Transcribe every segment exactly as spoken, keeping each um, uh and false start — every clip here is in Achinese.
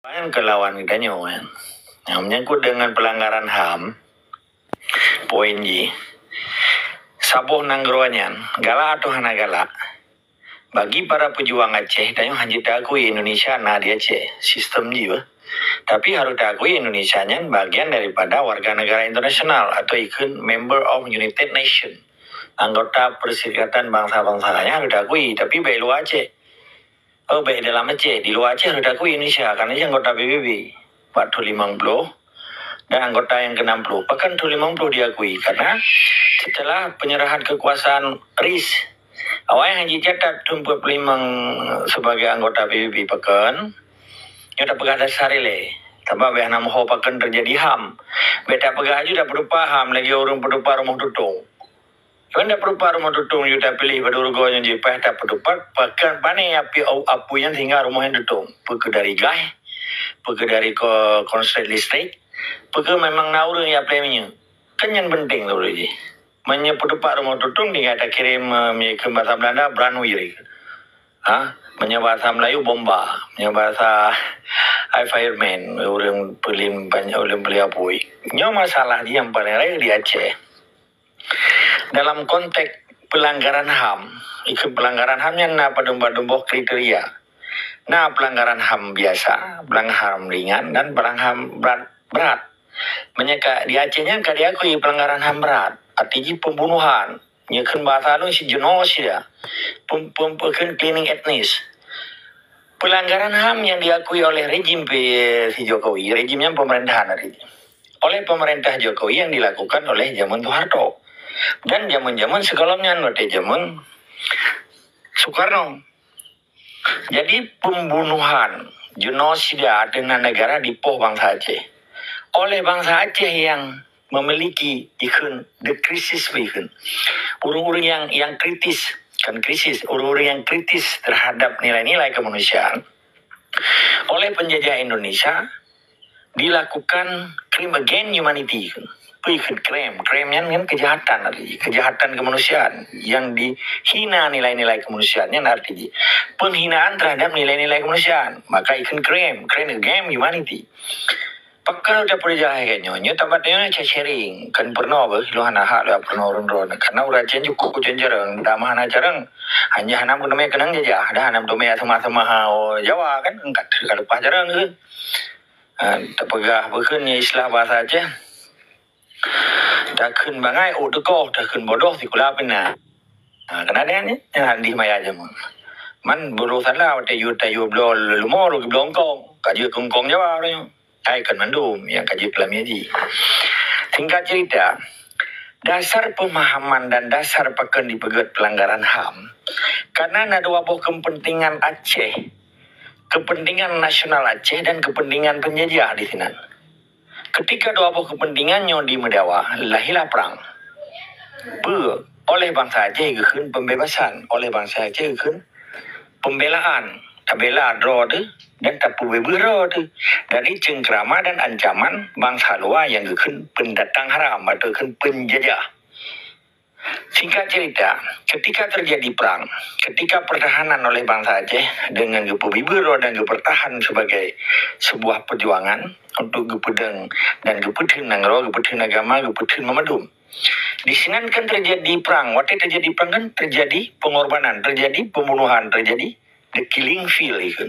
Nyan keu lawan geutanyoe, kan. Nah, menyangkut dengan pelanggaran HAM, poin jih, saboh nanggroe nyan galak atau hana galak, bagi para pejuang Aceh, tanyoe hana jeuet taakui Indonesia na di Aceh. Sistem jih bah. Tapi harus taakui Indonesia nyan bagian daripada warga negara internasional atau ikut member of United Nation, anggota Perserikatan Bangsa-Bangsa, nyan harus taakui. Tapi bèk luwa Aceh. Oh, bèk dalam Aceh, di luwa Aceh harus taakui Indonesia, karena dia anggota P B B bak thôn limong ploh dan anggota yang keenam puluh. Pakon thôn limong ploh diakui, karena setelah penyerahan kekuasaan R I S, awai hana jicatat thôn empat puluh lima sebagai anggota P B B. Pakon? Nyoe tapeugah dasar ilèe. Sabab bèk hana meuho pakon terjadi HAM. Bèk tapeugah aju tapeutupat HAM lagèe ureueng peutupat rumoh tutong. Kon tapeutupat rumoh tutong, yue tapiléh bak dudoe nyoe jih, paih tapeutupat, pakon pané api, apui nyan sehingga rumoh nyan tutong. Peu keu dari gas, peu keu dari ko-, konslet listrik, peu keu memang na ureueng nyang plè minyeuk. Kan nyan penting lom jih. Meunyoe peutupat rumoh tutong, tinggai takirém, eh, meunyoe keu bahasa Belanda, brandweer. Ha? Meunyoe bahasa Melayu, bomba. Meunyoe bahasa, ai, fireman, ureueng peulin, ureueng peulin apui. Nyoe masalah jih nyang paleng rayeuk di Aceh. Dalam konteks pelanggaran HAM, ikut pelanggaran HAM nyan na padum-padum boh kriteria. Na pelanggaran HAM biasa, pelanggaran HAM ringan, dan pelanggaran HAM berat, berat. Meunyoe ka di Aceh nyan ka diakui pelanggaran HAM berat, arti jih pembunuhan, nyoe kheun bahasa lôn si genosida, pem-, pem-, kheun cleansing etnis. Pelanggaran HAM yang diakui oleh rejim P-, si Jokowi, rejim nyan pemerintahan arti jih. Oleh pemerintah Jokowi yang dilakukan oleh zaman Soeharto. Dan zaman-zaman sigohlom nyan, watèe zaman Soekarno. Jadi, pembunuhan, genosida ateueh nan negara dipoh bansa Aceh. Oleh bansa Aceh yang memiliki, ikheun, the krisis, ikheun. Ureueng-ureueng yang, yang kritis, kan krisis, ureueng-ureueng yang kritis terhadap nilai-nilai kemanusiaan. Oleh penjajah Indonesia, dilakukan crime against humanity. Peue kheun crime? Crime nyan kan kejahatan arti jih, kejahatan kemanusiaan yang dihina nilai-nilai kemanusiaan nyan arti jih penghinaan terhadap nilai-nilai kemanusiaan. Maka ikheun crime, crime against humanity. Pakon tapeureujaha lagèe nyoe? Nyoe tabat nyoe sharing, kan peurunoe beuh, lôn hana hak lôn peurunoe ureueng droe. Karena ureueng Aceh cukup kucen jareueng, damah hana jareueng. Hanya hana meuteumé keunong jajah, dah hana meuteumé seumah-seumah, oh, Jawa kan, angkat ka leupah jareueng keuh. Ha, tapeugah bukon nyan istilah bahasa Aceh. Takheun bangai ôk teukoh, takheun bodoh sikula pih na. Ha, keunan nyan, nyan hadih maya jameun. Man bodoh salah, watèe yue tayue bloe leumo, lôn geubloe eungkong. Ka jeuet keu eungkong Jawa uroe nyoe. Hai kon mandum nyang ka jeuet lam jih. Singkat cerita, dasar pemahaman dan dasar pakon dipeugèt pelanggaran HAM, karena na dua boh kepentingan Aceh. Kepentingan nasional Aceh dan kepentingan penjajah di sinan. Ketika dua boh kepentingan nyoe dimeudawa, lahirlah perang. Peue? Oleh bansa Aceh geukheun pembebasan, oleh bansa Aceh geukheun pembelaan. Tabela droe teuh dan tapeubeubaih droe teuh dari cengkrama dan ancaman bansa luwa nyang geukheun pendatang haram atau geukheun penjajah. Singkat cerita, ketika terjadi perang, ketika pertahanan oleh bansa Aceh dengan geupeubeubaih droe dan geupeutahan sebagai sebuah perjuangan untuk geupeudong dan geupeutheun nanggroe, geupeutheun agama, geupeutheun banmandum. Di sinan kan terjadi perang. Watèe terjadi perang kan terjadi pengorbanan, terjadi pembunuhan, terjadi the killing field itu.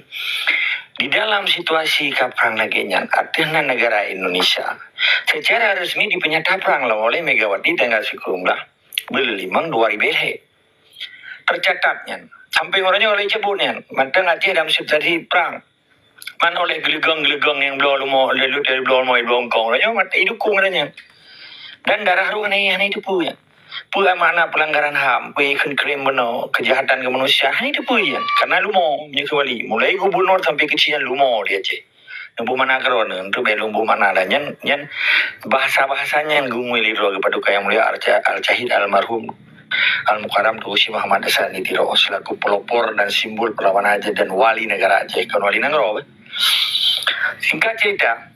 Di dalam situasi ka prang lagèe nyan, ateueh nan negara Indonesia secara resmi dipeunyata prang lom oleh Megawati tanggal sikureueng blah buleuen limong dua ribèe lhèe. Tercatat nyan. Sampoe uroe nyoe lé cabot nyan, mantong Aceh dalam situasi prang. Man oleh geuleugong-geuleugong nyang bloe leumo, lé lut bloe leumo, bloe eungkong. Uroe nyoe mat idukung uroe nyan. Dan darah roh hana, hana jiteupeue nyan. Peue makna pelanggaran HAM, peue kheun krim bunoe, kejahatan kemanusiaan, hana jiteupeue nyan. Karena leumo, meunyoe keumbali, mulai gubernur sampai keuchik nyan leumo di Aceh. Lôn bôh makna keudroe, untuk bèk lôn bôh makna dah. Nyan, nyan bahasa-bahasa nyan geungui lé droe keupada Tuhan Yang Mulia Al-, Al-Syahid Almarhum Al-Mukarram Teungku Chik Muhammad Hasan di Tiro selaku pelopor dan simbol perlawanan Aceh dan wali negara Aceh, kon wali nanggroe. Singkat cerita,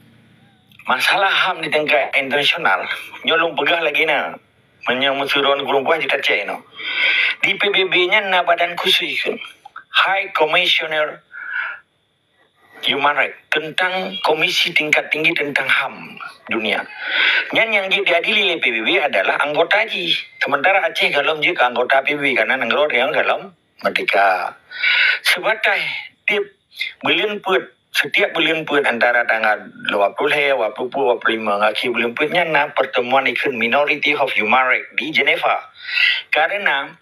masalah HAM di tingkat internasional, nyoe lôn peugah lagèe na. Meunyoe meusidroe ureueng puih jitacèk inoe. Di P B B nyan na badan khusus, High Commissioner Human Rights, tentang Komisi Tingkat Tinggi tentang HAM dunia. Nyan nyang jeuet diadili lé P B B adalah anggota jih. Sementara Aceh golom jeuet keu anggota P B B karena nanggroe nyan golom merdeka. Sebatai tiep buleuen peuet, setiap buleuen peuet antara tanggal dua puluh lhèe, dua puluh peuet, dua puluh lima, akhé buleuen peuet nyan na pertemuan ikheun Minority of Human Rights di Geneva. Karena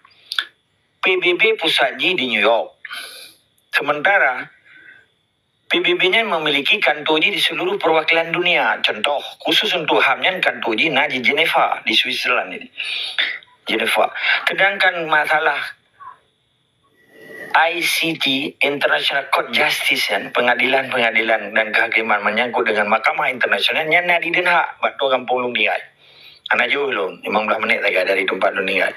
P B B pusat jih di New York. Sementara P B B nyan memiliki kantor jih di seluruh perwakilan dunia. Contoh, khusus untuk HAM nyan kantor jih na di Geneva, di Switzerland ini. Geneva. Sedangkan masalah I C T, International Court Justice nyan, pengadilan-pengadilan dan kehakiman menyangkut dengan mahkamah internasional nyan na di Den Haag, bak Toa Gampông Lôn tinggai. Hana jauh lôn, lima belas menit sagai dari tempat lôn tinggai.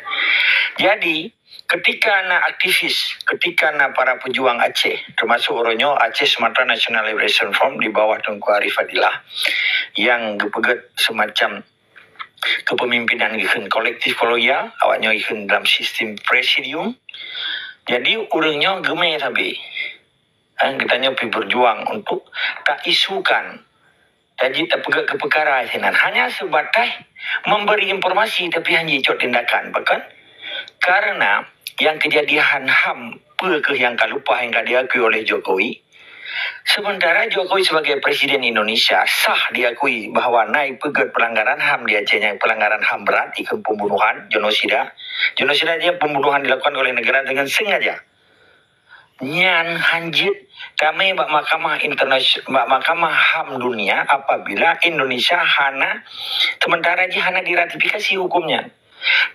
Jadi, ketika na aktivis, ketika na para pejuang Aceh, termasuk uroe nyoe Aceh Sumatra National Liberation Front di bawah Teungku Arif Fadilah yang geupeugét semacam kepemimpinan ikheun kolektif kolegial, awak nyoe ikheun dalam sistem presidium. Jadi, ureuëng nyoe geumé sabe. Eh, geutanyoe pi berjuang untuk taisukan, taji tapeugét keu peukara sinan. Hanya sebatas memberi informasi, tapi hana jicok tindakan, bukan? Karena yang kejadian HAM, peue keuh nyang ka leupah nyang ka diakui oleh Jokowi, sementara Jokowi sebagai Presiden Indonesia sah diakui bahwa na ipeugét pelanggaran HAM di Aceh, nyang pelanggaran HAM berat, ikheun pembunuhan, genosida. Genosida nyan pembunuhan dilakukan oleh negara dengan sengaja. Nyan hana jeuet tamé bak mahkamah internasional, bak mahkamah HAM dunia apabila Indonesia hana, sementara jih hana diratifikasi hukum nyan.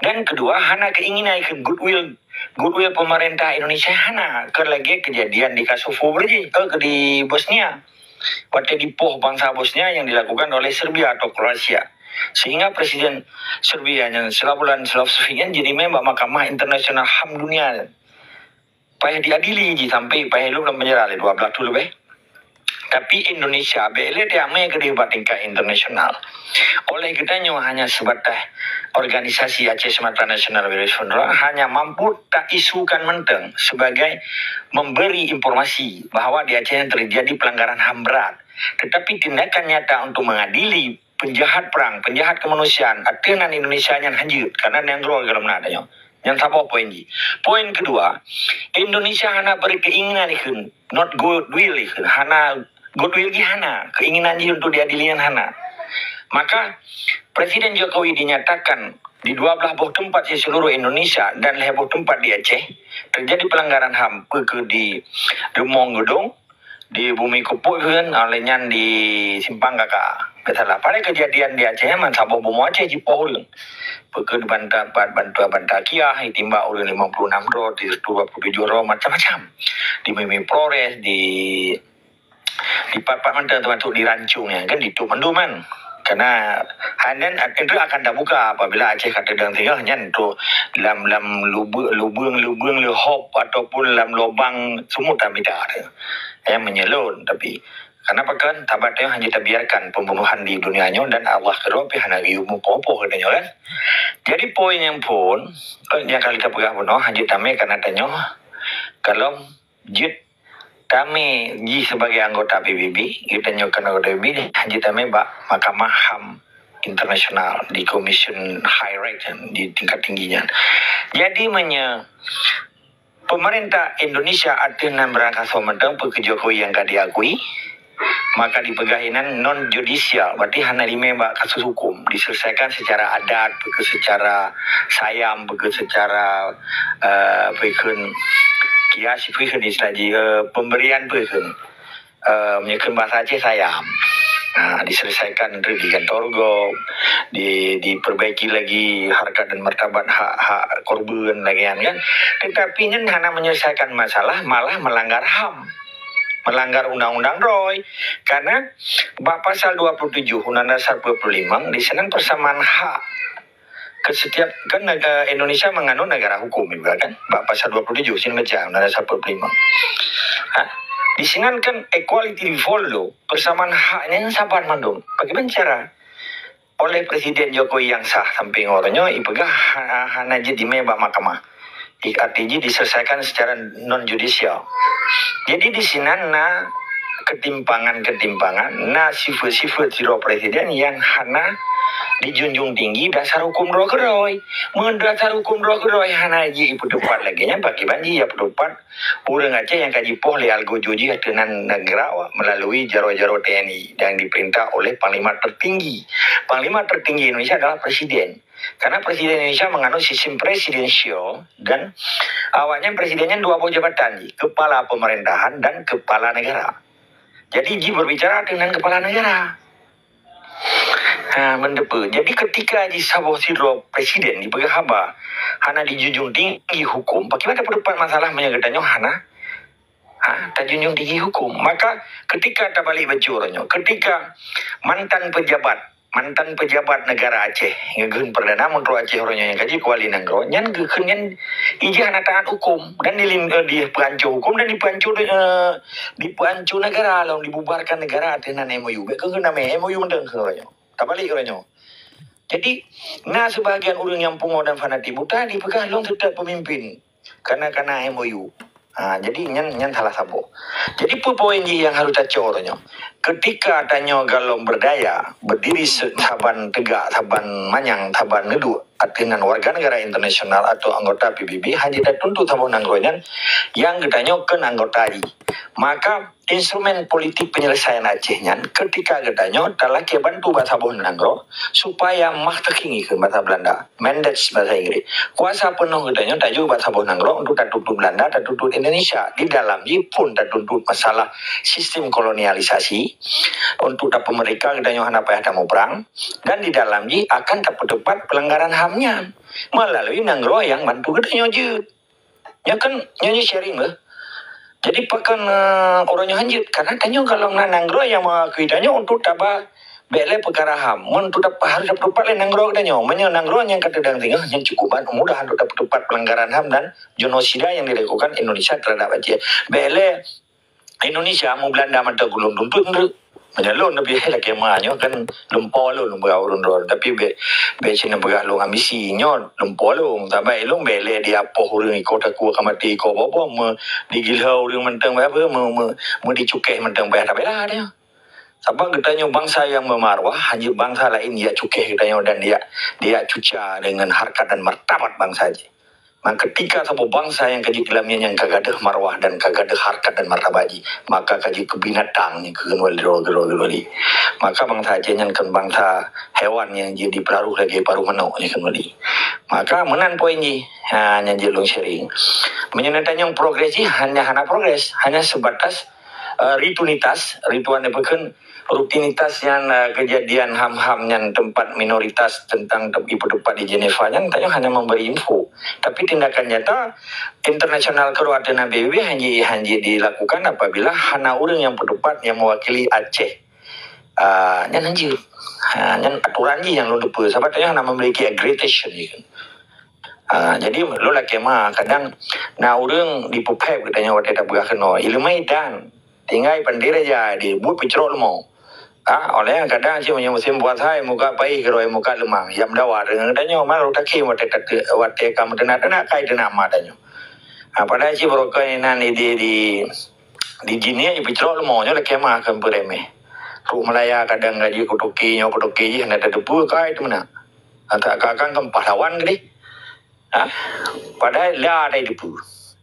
Dan kedua, hana keinginan ikheun goodwill, goodwill pemerintah Indonesia hana, keu lagée kejadian di Kosovo jih, eh, di Bosnia. Watée dipoh bansa Bosnia yang dilakukan oleh Serbia atau Kroasia. Sehingga Presiden Serbia nyan, Slobodan Milosevic nyan, jadi member Mahkamah Internasional HAM dunia. Payah diadili jih sampai payah lom lam penjara lé dua belas thôn leubeh. Tapi Indonesia bék lé diamé keudeh bak tingkat internasional. Oleh geutanyoe hanya sebatas organisasi Aceh Sumatra National Liberation Front hanya mampu taisukan mantong sebagai memberi informasi bahwa di Aceh nyan terjadi pelanggaran HAM berat. Tetapi tindakan nyata untuk mengadili penjahat perang, penjahat kemanusiaan, ateueh nan Indonesia nyan hana jeuet, karena nanggroe golom na tanyoe. Nyan saboh poin jih. Poin kedua, Indonesia hana beri keinginan ikheun, not goodwill ikheun, hana goodwill jih hana, keinginan jih untuk diadili nyan hana. Maka Presiden Jokowi dinyatakan di dua belas boh tempat di seluruh Indonesia dan lhèe boh tempat di Aceh terjadi pelanggaran HAM, peue keuh di Reumong Geudong, di Bumi Kupot kheun, ah, lé nyan di Simpang Kaka. Biasalah, padahai kejadian di Aceh nyan saboh bumoe Aceh jipoh ureuëng. Peue keuh di Banta, Ban-, Bantua Banta Kiah, itimbak ureuëng lima puluh enam droe, di dua puluh tujuh droe, macam-macam. Di Mimi Flores, di, di pat-pat mantong, termasuk di Rancong nyan, kan ditutup mandum kan. Karena hanya itu akan terbuka apabila Aceh ka teudong singoh nyan tu lam, lam lubeng, lubeng, lubeng leuhop ataupun lam lubang semut tamita tu. Yang menyelon tapi kenapa kan tabat tu hanya terbiarkan pembunuhan di dunia nyoe dan Allah keudroe pih hana geuyue mupoh-poh katanya kan. Jadi poin yang pun, eh, yang kali kita pegang bunoh hanya tamé karena tanyoe kalau jeuet tamé jih sebagai anggota P B B, geutanyoe keunoe P B B, jeuet tamé bak Mahkamah HAM Internasional di Commission High Rank di tingkat tinggi nyan. Jadi meunyoe pemerintah Indonesia ateueh nan beurangkasoe mantong peue keuh Jokowi nyang ka diakui, maka dipeugah inan non judisial, berarti hana limé bak kasus hukum, diselesaikan secara adat, peue keuh secara sayam, peue keuh secara, eh, peue kheun kias, peue kheun istilah jih, eh, pemberian peue kheun. Eh, meunyoe kheun bahasa Aceh sayam. Ha, diselesaikan di kantor gob, di, diperbaiki lagi harkat dan martabat hak-hak korban lagèe nyan kan. Tetapi nyan hana menyelesaikan masalah, malah melanggar HAM. Melanggar undang-undang droe. Karena bak pasal dua puluh tujuh Undang-Undang Dasar empat puluh lima, di sinan persamaan hak ke setiap, kan nega-, Indonesia mengandung negara hukum juga kan. Bak pasal dua puluh tujuh, sini baca Undang-Undang Dasar empat puluh lima. Ha? Di sinan kan equality before law, persamaan haknya yang saban mandum. Bagaimana cara? Oleh Presiden Jokowi yang sah sampai ngon uroe nyoe, ipeugah ha-, hana jeuet dimé bak mahkamah. I-, arti jih diselesaikan secara non judisial. Jadi di sinan na keutimpangan-keutimpangan, na sifeuet-sifeuet sidroe presiden nyang hana dijunjung tinggi dasar huköm droe keudroe. Meunyoe dasar huköm droe keudroe hana jipeutupat lagée nyan, pakriban jih ya peutupat ureuëng Aceh nyang ka jipoh lé algojo jih ateueh nan neugara meulalu jaroe-jaroe T N I nyang dipeurintah oleh panglima teutinggi. Panglima teutinggi Indonesia adalah presiden. Karena presiden Indonesia menganut sistem presidensial dan awaknyan presiden nyan dua boh jabatan jih, kepala pemerintahan dan kepala negara. Jadi jih berbicara dengan kepala negara. Ha, mendepe. Jadi ketika jih saboh sidroe presiden dipeugah haba hana dijunjung tinggi hukum, pakriban peutupat masalah meunyoe geutanyoe hana ha, tajunjung tinggi hukum. Maka ketika tabalik bacut uroe nyoe, ketika mantan pejabat, mantan pejabat negara Aceh, ngeukheun perdana menteri Aceh uroe nyoe nyang ka jeuet keu wali nanggroe, nyan geukheun nyan ijih hana taat hukum dan dilin-, eh, dipeuhanco hukum dan dipeuhanco, eh, dipeuhanco negara lom, dibubarkan negara ateueh nan M O U. Bék kheun namé M O U mantong kheun uroe nyoe. Tabalik uroe nyoe. Jadi, na sebahagian ureuëng nyang pungo dan fanatik buta dipeugah lôn tetap pemimpin. Kana-kana M O U. Ha, jadi nyan nyan salah saboh. Jadi peue poin jih nyang harus tacok uroe nyoe? Ketika tanyoe galom berdaya, berdiri se-, saban tegak, saban manyang, saban neuduek ateueh nan warga negara internasional atau anggota P B B, hana tatuntut saboh nanggroe nyan nyang geutanyoe kon anggota jih. Maka instrumen politik penyelesaian Aceh nyan ketika geutanyoe talakée bantu bak saboh nanggroe supaya mah teuking keu bahasa Belanda. Mandate bahasa Inggris. Kuasa peunoh geutanyoe tajok bak saboh nanggroe untuk tatuntut Belanda, tatuntut Indonesia. Di dalam jih pun tatuntut masalah sistem kolonialisasi untuk tapeumerdeka geutanyoe hana payah tamuprang dan di dalam jih akan tapeutupat pelanggaran HAM nyan melalui nanggroe nyang bantu geutanyoe jeuet. Nyoe kan nyoe, nyoe sharing beh. Jadi pakon, eh, uroe nyoe hanjeuet karena tanyoe kalau na nanggroe nyang mengakui tanyoe untuk taba bék lé peukara HAM. Meunyoe teutab harus tapeutupat lé nanggroe geutanyoe. Meunyoe nanggroe nyang ka teudong singoh nyan cukup ban mudah untuk tapeutupat pelanggaran HAM dan genosida yang dilakukan Indonesia terhadap Aceh. Bék lé Indonesia meu Belanda mantong gulong tuntut nurut. Meunyoe lôn lebih lakée ma nyoe kan lumpo lôn bak ureuëng droe, tapi bék bék cina peugah lôn ambisi nyoe lumpo lôn. Sabai lôn bék lé diapoh ureuëng iko takue ka maté iko bobo me digilho ureuëng mantong bak apa me me me dicukéh mantong payah tabela dia. Sabab geutanyoe bangsa nyang meumarwah, hanya bangsa lain dia cukéh geutanyoe dan dia dia cuca dengan harkat dan martabat bangsa jih. Maka ketika saboh bangsa nyang ka jeuet keu lamian nyang ka gadôh marwah dan ka gadôh harkat dan martabat jih, maka ka jeuet keu binatang nyang keu geunwali droe geunwali. Maka bangsa Aceh nyan kon bangsa hewan nyang jeuet dipeularuh lagée paruh manok nyang keu geunwali. Maka meunan poin jih, ha, nyang jeuet lôn sharing. Meunyoe na tanyong progres jih, hanya hana progres, hanya sebatas, eh, rutinitas, rituan nyang peukheun rutinitas nyan, eh, kejadian HAM-HAM nyan tempat minoritas tentang te-, ipeutupat di Jenewa nyan, tanyoe hanya memberi info. Tapi tindakan nyata internasional keudroe ateueh nan P B B hanya, hanya dilakukan apabila hana ureuëng nyang peutupat nyang mewakili Aceh. Ah, nyan hanjeuet. Ha, nyan aturan jih nyang lôn teupeue. Sabab tanyoe hana memiliki accreditation jih kan. Ah, jadi lôn lakée ma kadang na ureuëng dipeupéb geutanyoe watée tapeugah keunoe. Ileumé dan tinggai pandai raja di buet peucrok leumo. Ah, oleh kadang cit meunyoe musim puasa, muka paih keudroe muka leumang. Nyang meudawa deungon tanyoe malu takhi watée tate-, watée ka meuteunak-teunak kai teunak ma tanyoe. Ah, padahai cit barokon inan di, di, di, di jinih ipeucrok leumo nyoe lakée ma keu peuremeh. Trok meulaya kadang gaji kutoki nyoe kutoki jih hana tateupeue kai teumeunak. Aka-, aka-, akan keu pahlawan keudeh. Ha? Padahai la dai depu.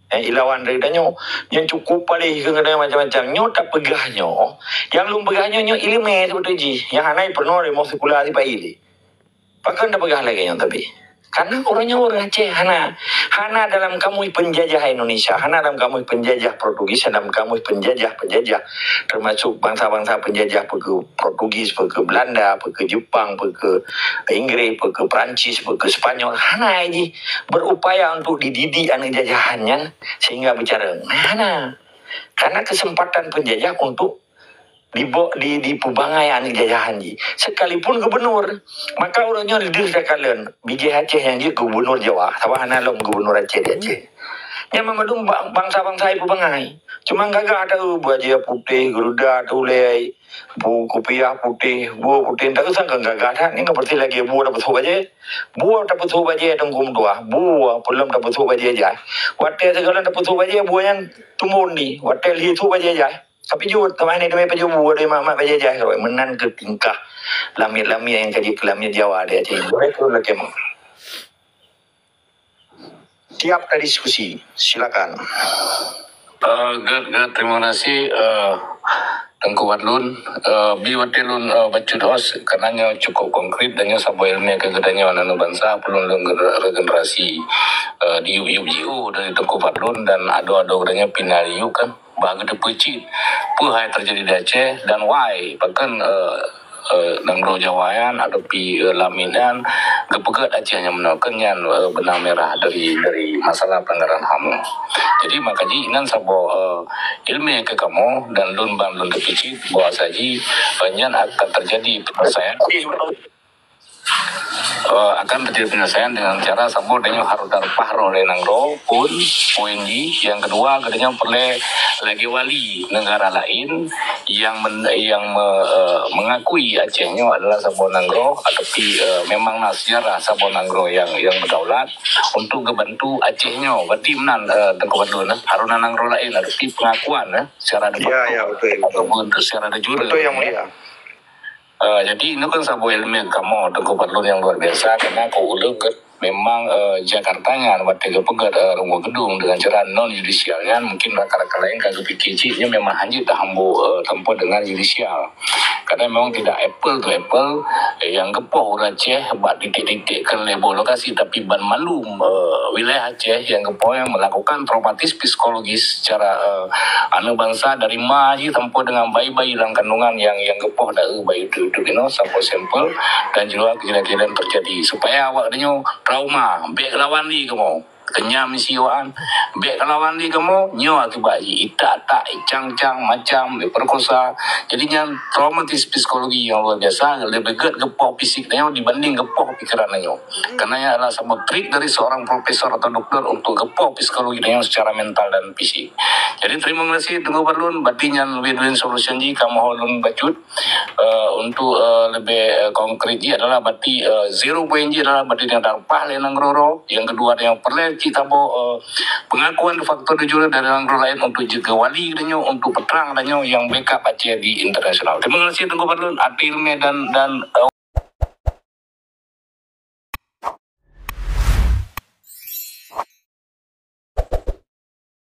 Eh, ilawan dari tanyoe. Nyang cukup paléh keu geutanyoe macam-macam. Nyoe tapeugah nyoe. Nyang lôn peugah nyoe, nyoe ileumé sibeutôi jih. Nyang hana peurunoe lé moh sikula sipai lé. Pakon tapeugah lagée nyoe tapi? Karena ureuëng nyoe ureuëng Aceh hana, hana dalam kamus penjajah Indonesia, hana dalam kamus penjajah Portugis, hana dalam kamus penjajah-penjajah, termasuk bangsa-bangsa penjajah, peue keu Portugis, peue keu Belanda, peue keu Jepang, peue keu Inggris, peue keu Perancis, peue keu Spanyol, hana jih berupaya untuk dididik aneuk jajahan nyan sehingga bicara. Hana. Karena kesempatan penjajah untuk dibo-, di, dipeubangai aneuk jajahan jih. Sekalipun gubernur, maka ureuëng nyoe leudeh takalon bijéh Aceh nyang jeuet keu gubernur Jawa, sabab hana lom gubernur Aceh di Aceh. Nyan mandum ba-, bangsa-bangsa ipeubangai. Cuma gagah tahu bajée putéh, geuruda tulée, bu kupiah putéh, bu putéh, tak usah kan gagah that. Ni kan berarti lagi bu tapeusok bajée. Bu tapeusok bajée teungku meutuah, bu peulom tapeusok bajée jai. Watée sigohlom tapeusok bajée, bu nyan tumbon di. Watée lhi sok bajée jai. Tapi jeuet, teuma ini demi pejubu, demi mak-mak pajajah kawai. Meunan keu tingkah lamiet-lamiet nyang ka jeuet keu lamiet Jawa di Aceh. Baik, turun lagi, Mak. Siap tadiskusi. Silakan. Eh, gèt, gèt, terima kasih, eh, Teungku Fadlun. Eh, bi watèe lôn, eh, bacut host, karena nyoe cukup konkret dan nyoe saboh ileumèe keu geutanyoe aneuk bansa, peulôn lôn gener-, regenerasi, eh, di yup-yup jiôh dari Teungku Fadlun dan adoe-adoe geutanyoe pih na yup kan. Bah geuteupeue cit peue hai teujadi di Aceh dan why, pakon, eh, eh, nanggroe Jawa nyan atau pi, eh, lamiet nyan geupeugèt Aceh nyang meunoe, keu nyan, eh, benang merah dari, dari masalah pelanggaran ham. Jadi, maka jih inan saboh, eh, ileumèe keu kamoe dan lôn ban lôn teupeue cit bahwa saji, eh, nyan akan teujadi penyelesaian. Eh, akan teujadi penyelesaian dengan cara saboh tanyoe harôh tareupah roh lé nanggroe, phôn, poin jih. Nyang keudua, geutanyoe peureulèe lagèe wali negara laén nyang men-, nyang me-, eh, mengakui Aceh nyoe adalah saboh nanggroe, ataupun, eh, memang na sejarah saboh nanggroe nyang, nyang berdaulat untuk geubantu Aceh nyoe. Berarti meunan, eh, Teungku Fadlun, eh, harôh na nanggroe laén, ataupun pengakuan, eh, secara de facto, ya, ya, betul, betul, ataupun secara de jure, betul, Yang Mulia. Eh, jadi, inoe kan saboh ileumèe kamoe Teungku Fadlun nyang luar biasa, karena keu ulôn kan memang, eh, Jakarta nyan watèe geupeugèt, eh, rumoh geudong dengan cara non yudisial nyan, mungkin rakan-rakan laén ka geupikir cit nyoe memang hana jeuet tahambo, eh, tahambo dengan yudisial. Karena memang tidak apple to apple, eh, nyang geupoh ureueng Aceh bak titik-titik kan lhèe boh lokasi, tapi banmandum, eh, wilayah Aceh nyang geupoh nyang melakukan traumatis psikologis secara, eh, aneuk bansa dari ma jih sampoe dengan bayi-bayi dalam kandungan nyang, nyang geupoh dari bayi udép-udép inoe sampoe sampel dan jinoe kejadian-kejadian terjadi supaya awak nyoe trauma, bèk lawan lé kamoe. Kenyam isi awak nyan, bèk lawan lé kamoe, nyoe akibat jih itak-tak, icang-cang, macam, diperkosa. Jadi nyan traumatis psikologi nyang luar biasa, leubeh gèt geupoh fisik nyoe dibanding geupoh pikiran nyoe. Karena nyan adalah saboh trik dari seorang profesor atau doktor untuk geupoh psikologi tanyoe secara mental dan fisik. Jadi, terima kasih Teungku Fadlun, berarti nyan win-win solution jih, kamoe lôn bacut, eh, untuk, eh, leubeh, eh, konkret jih adalah berarti, eh, zero point jih adalah berarti nyang tareupah lé nanggroe. Nyang keudua, nyang peureulèe cit saboh, eh, pengakuan de facto de jure dari nanggroe laén untuk jeuet keu wali tanyoe, untuk peutrang tanyoe nyang backup Aceh di internasional. Terima kasih Teungku Fadlun, até ileumèe dan, dan, eh,